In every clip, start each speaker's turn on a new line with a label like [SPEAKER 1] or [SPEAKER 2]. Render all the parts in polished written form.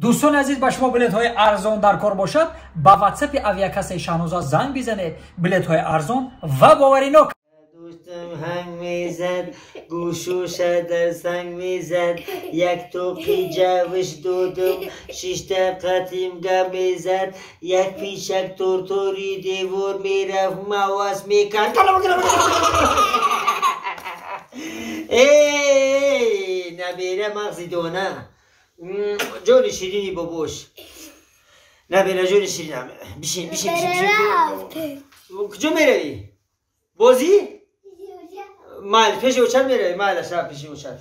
[SPEAKER 1] Дӯстони азиз, ба шумо билетҳои арзон дар кор бошад, ба ватсапи авиакассаи Шаҳноза занг бизанед. Билетҳои арзон ва боваринок.
[SPEAKER 2] Дӯстам ҳанг мезад, гӯшуша дар санг мезад, як тоқи ҷавиш додум, шишта қатим гап мезад, як пишак тортори девор мерафт, маваз мекард. Эй, набера мағзи дона, ҷони ширини бобош, набера ҷони ширинам, бишин, бишин, бишин. Куҷо меравӣ? Бозӣ? Майли, пеши очат меравӣ? Майла, шаб пеши очат.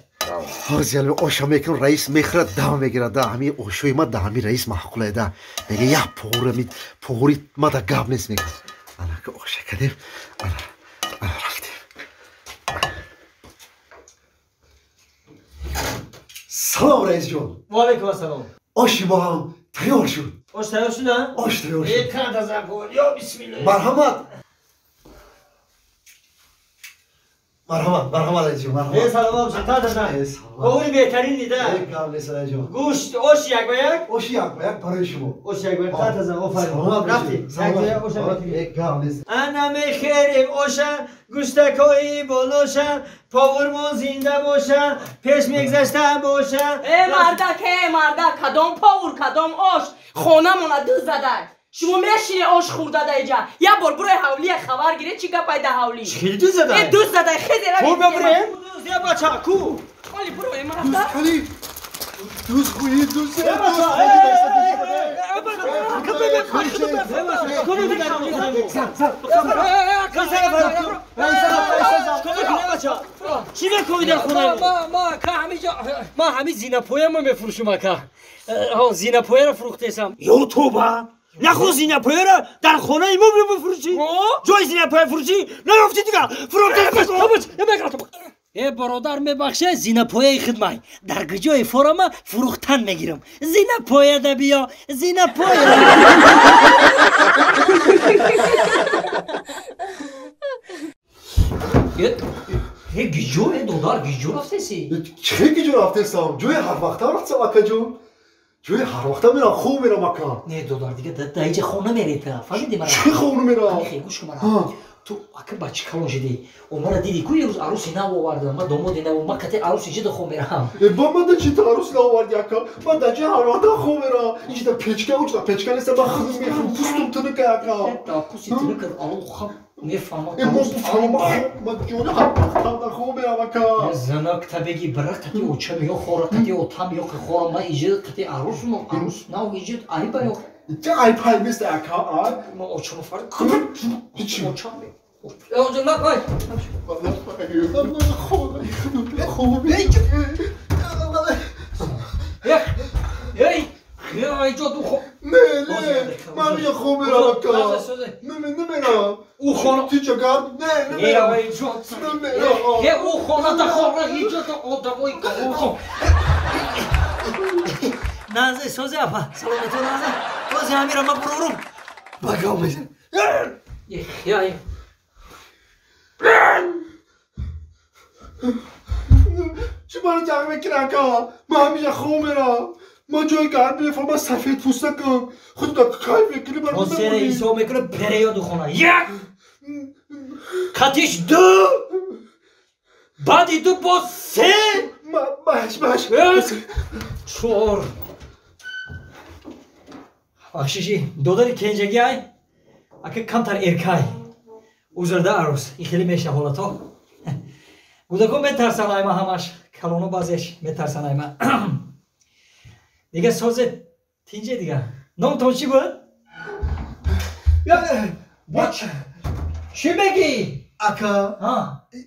[SPEAKER 3] Ҳозир оша мекунам, раис мехӯрад, дам мегирад. Да ҳами ошои ма да ҳами раис маъқулае да. Мега як пора пори ма да гап нест мега. Ана ка оша кардем, ана ана рафтем. Салом, раисҷон.
[SPEAKER 2] Ва алайкум ассалом.
[SPEAKER 3] Оши мо ҳам тайёр шуд.
[SPEAKER 2] Ош тайёр шуд, а?
[SPEAKER 3] Ош тайёр шуд.
[SPEAKER 2] Э, кан тазаккур. Ё бисмилла.
[SPEAKER 3] Марҳамат. Марҳамат, марҳамат, раисҷон, марҳамат.
[SPEAKER 2] Э, салом бошед, та тазан.
[SPEAKER 3] Э, салом.
[SPEAKER 2] Повари беҳтарин дида.
[SPEAKER 3] Э, гап нест, раисҷон.
[SPEAKER 2] Гӯшт, ош як ба як?
[SPEAKER 3] Оши як ба як барои шумо.
[SPEAKER 2] Ош як ба як, та тазан, офарин.
[SPEAKER 3] Саломат бошед.
[SPEAKER 2] Рафтем.
[SPEAKER 3] Саломат.
[SPEAKER 2] Як оша бикунем.
[SPEAKER 3] Э, гап нест.
[SPEAKER 2] Ана мехӯрем оша, гӯштакҳои болоша, повурмон зинда боша, пеш мегзашта боша.
[SPEAKER 4] Э, мардак, э, мардак, кадом повур, кадом ош? Хонамона дӯз задай. Шумо мешине ош хӯрда да иҷа. Як бор бурои ҳавлия хабар гире, чӣ гапай да ҳавлӣ?
[SPEAKER 2] Чӣ хеле дӯз задай?
[SPEAKER 4] Э, дӯз задай, хезе ра.
[SPEAKER 2] Ку бибурем? Я бача, ку?
[SPEAKER 4] Оли бурои марафта.
[SPEAKER 3] Кали. Дӯз хӯи, дӯз.
[SPEAKER 2] Э, бача, э, чӣ мекунӣ дар хонаи
[SPEAKER 5] Ма ҳамин зинапоямо мефурӯшум, ака. Зинапояро фурӯхтесам.
[SPEAKER 2] Ё тоба! Нахо зинапояро дар хонаи мо бифурӯшӣ? Ҷои зинапоя фурӯшӣ наёфтӣ дигар. Фурӯхта.
[SPEAKER 5] Э, бародар, мебахше, зинапояи хидмай. Дар куҷои форама фурӯхтан мегирам. Зинапоя да биё, зинапоя.
[SPEAKER 1] Э, гиҷо, э, додар, гиҷо рафтеси?
[SPEAKER 3] Чӣ гиҷо рафтесам? Ҷои ҳар вақта рафтесам, акаҷон. Ҷои ҳар вақта мерам, хоб мерам, ака.
[SPEAKER 5] Не, додар, дига да иҷа хона мерета. Фаҳмиди мара?
[SPEAKER 3] Чӣ хона мерам?
[SPEAKER 5] Хе, гӯш кун мара. Ту ака бачи калон шидӣ. Омара дидӣ ку як рӯз аруси нав овардам. Ма домоди нав, ма кате аруси ҷида хоб мерам.
[SPEAKER 3] Э, ба ман да чӣ та аруси нав оварди, ака? Ман да ҷои ҳар вақта хоб мерам. Инҷа печка, уҷа печка нест, ман худам мехӯрам, пӯстум тунука, ака.
[SPEAKER 5] Да пӯсти тунука, алло хаб мефаҳмам.
[SPEAKER 3] Э, мо фаҳмам, ман ҷони ҳар вақта да хоб мерам, ака.
[SPEAKER 5] Занак та беги бира қати очам ё хора, қати отам ё хора, ма иҷа қати арус мо арус нав иҷа айба ё.
[SPEAKER 3] Чӣ айб ҳай нест, ака, а?
[SPEAKER 5] Ма очам фар.
[SPEAKER 3] Ҳичи.
[SPEAKER 5] Очам. Э, онҷо на кай. Эй, эй, ҷо ду хо.
[SPEAKER 3] Не, не, ман я хоб мерам, ака. Не, не мерам.
[SPEAKER 5] У хона.
[SPEAKER 3] Тича гард, не, не мерам.
[SPEAKER 5] Эй, ҷо.
[SPEAKER 3] Не мерам.
[SPEAKER 5] Э, у хона да хора, иҷо да одамои калон. Назе, созе апа. Саломато назе. Озе амира ма бурурум.
[SPEAKER 3] Багав мезан.
[SPEAKER 5] Я, я.
[SPEAKER 3] Чӣ маро ҷанг мекунӣ, ака? Ман ҳамеша хоб мерам. Ман ҷои гарм мефаҳмам, ман сафед пӯстакам. Худо кайф мекунӣ, ман
[SPEAKER 5] Мо сере ҳисоб мекунем, переёду хона. Як! Катиш ду! Баъди ду боз се!
[SPEAKER 3] Маш, маш.
[SPEAKER 5] Чор. Бахшиши, додари кенҷагӣ ай? Ака камтар эркай. Узрда арӯс, ин хеле меша ҳолато. Кӯдакон метарсанд айма ҳамаш, калоно баъзеш метарсанд айма. Дига созе тинҷе дига. Номтон чӣ буд? Чӣ мегӣ?
[SPEAKER 3] Ака,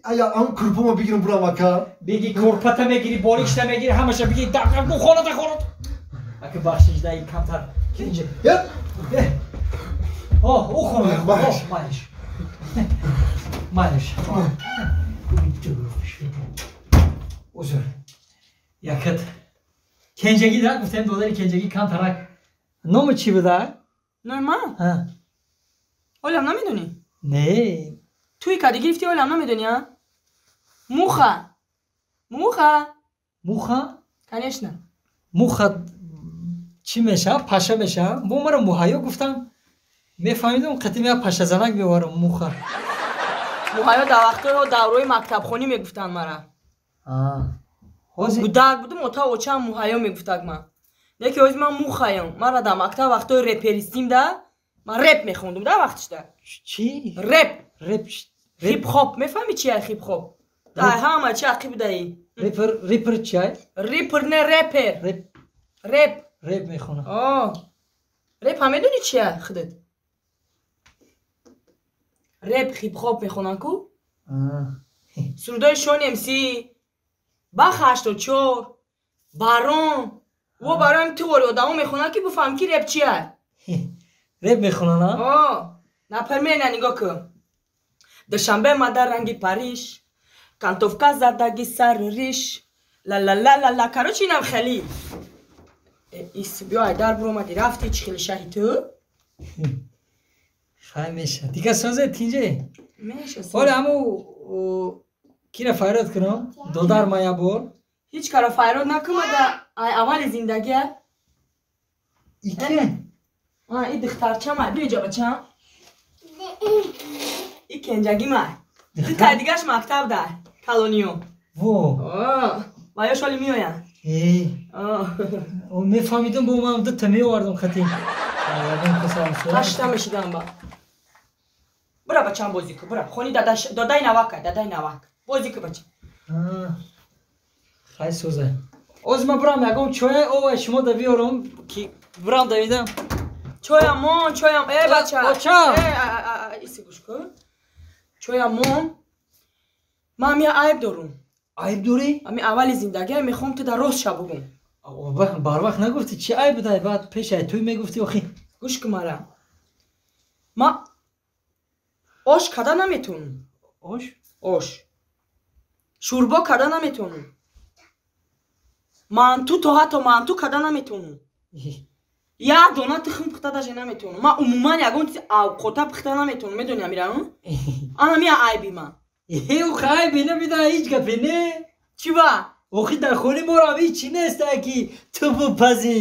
[SPEAKER 3] ая ам курпамо бигирам бурам, ака.
[SPEAKER 5] Беги курпата мегири, болишта мегири, ҳамаша биги хона да хона. Ака бахшиш да ин камтар кенҷе. О, ӯ хона.
[SPEAKER 3] Майш.
[SPEAKER 5] Майш. Майш. Узр. Якат. Кенҷагӣ да гуфтем додари кенҷагӣ камтарак. Номи чӣ буда?
[SPEAKER 4] Номи ман?
[SPEAKER 5] Ҳа.
[SPEAKER 4] Олам намедонӣ?
[SPEAKER 5] Не.
[SPEAKER 4] Туи кади гирифтӣ, олам намедонӣ, а? Муха. Муха.
[SPEAKER 5] Муха?
[SPEAKER 4] Конечно.
[SPEAKER 5] Муха. Чӣ мешавам? Паша мешавам? Бо маро муҳайё гуфтам. Мефаҳмидам қатим як пашазанак меоварам муха.
[SPEAKER 4] Муҳайё дар вақтҳои давраи мактабхонӣ мегуфтанд мара. Гудак будум, ота очаам муҳайё мегуфтак ман. Неки ҳозир ман мухаям. Мара дар мактаб вақтҳои реперистим да ман реп мехондум да вақтишда.
[SPEAKER 5] Чӣ?
[SPEAKER 4] Реп.
[SPEAKER 5] Реп.
[SPEAKER 4] Хип-хоп. Мефаҳмӣ чи хип-хоп? Дай ҳама чи ақиб даи.
[SPEAKER 5] Репер, репер чиай?
[SPEAKER 4] Рипер не репер.
[SPEAKER 5] Реп.
[SPEAKER 4] Реп.
[SPEAKER 5] Реп мехонам.
[SPEAKER 4] О. Реп ҳам медонӣ чия худат? Реп хип-хоп мехонанд ку? Сурудои Шон МС, Бах 84, Барон. Во барои туғори одамо мехонанд ки бифаҳм ки реп чия.
[SPEAKER 5] Реп мехонанд, а?
[SPEAKER 4] О. Например, нигоҳ кун. Душанбе ма дар ранги Париж, кантовка задаги сар риш, ла ла ла ла ла. Короче, инам хеле. Ис биё айдар буромади рафти чӣ хеле шаҳи ту?
[SPEAKER 5] Хай меша. Дига созе тинҷе?
[SPEAKER 4] Меша.
[SPEAKER 5] Ҳоле ҳаму кира файрод кунам? Додар ма як бор.
[SPEAKER 4] Ҳеҷ кара файрод накумада ай аввали зиндагия.
[SPEAKER 5] Ике?
[SPEAKER 4] А, и духтарчама, биё инҷа бачам. И кенҷаги ма. Ду тай дигаш мактаб дар калониё.
[SPEAKER 5] Во.
[SPEAKER 4] Ва ё шоли меоянд.
[SPEAKER 5] Э. Мефаҳмидам бо ман дута меовардам хати.
[SPEAKER 4] Ҳашта мешидам ба. Бура бачам бозӣ ку, бура. Хони дадаи навак, дадаи навак. Бозӣ ку бача.
[SPEAKER 5] Хай соза. Оз ман бурам ягон чоя овай шумо да биёрам ки бурам давидам.
[SPEAKER 4] Чоя мон, чоям, э бача.
[SPEAKER 5] Бача.
[SPEAKER 4] Э, иси гӯш кун. Чоя мон. Ман я айб дорум.
[SPEAKER 5] Айб дорӣ?
[SPEAKER 4] Ами аввали зиндагия мехоҳам ту дар рост ша бугум.
[SPEAKER 5] Барвақт нагуфтӣ чӣ айб будай? Баъд пеш ай туй мегуфтӣ охи.
[SPEAKER 4] Гӯш кун мара. Ма ош када наметавонам.
[SPEAKER 5] Ош?
[SPEAKER 4] Ош. Шӯрбо када наметавонам. Манту то ҳатто манту када наметавонам. Як дона тухм пухта даже наметавонам. Ман умуман ягон чизи авқота пухта наметавонам. Медонӣ амира? Ана мия айби ман.
[SPEAKER 5] Охи айби набида ҳеҷ гапе не?
[SPEAKER 4] Чӣ ба?
[SPEAKER 5] Охи дар хони морам ҳеҷ чӣ неста ки ту бупазӣ.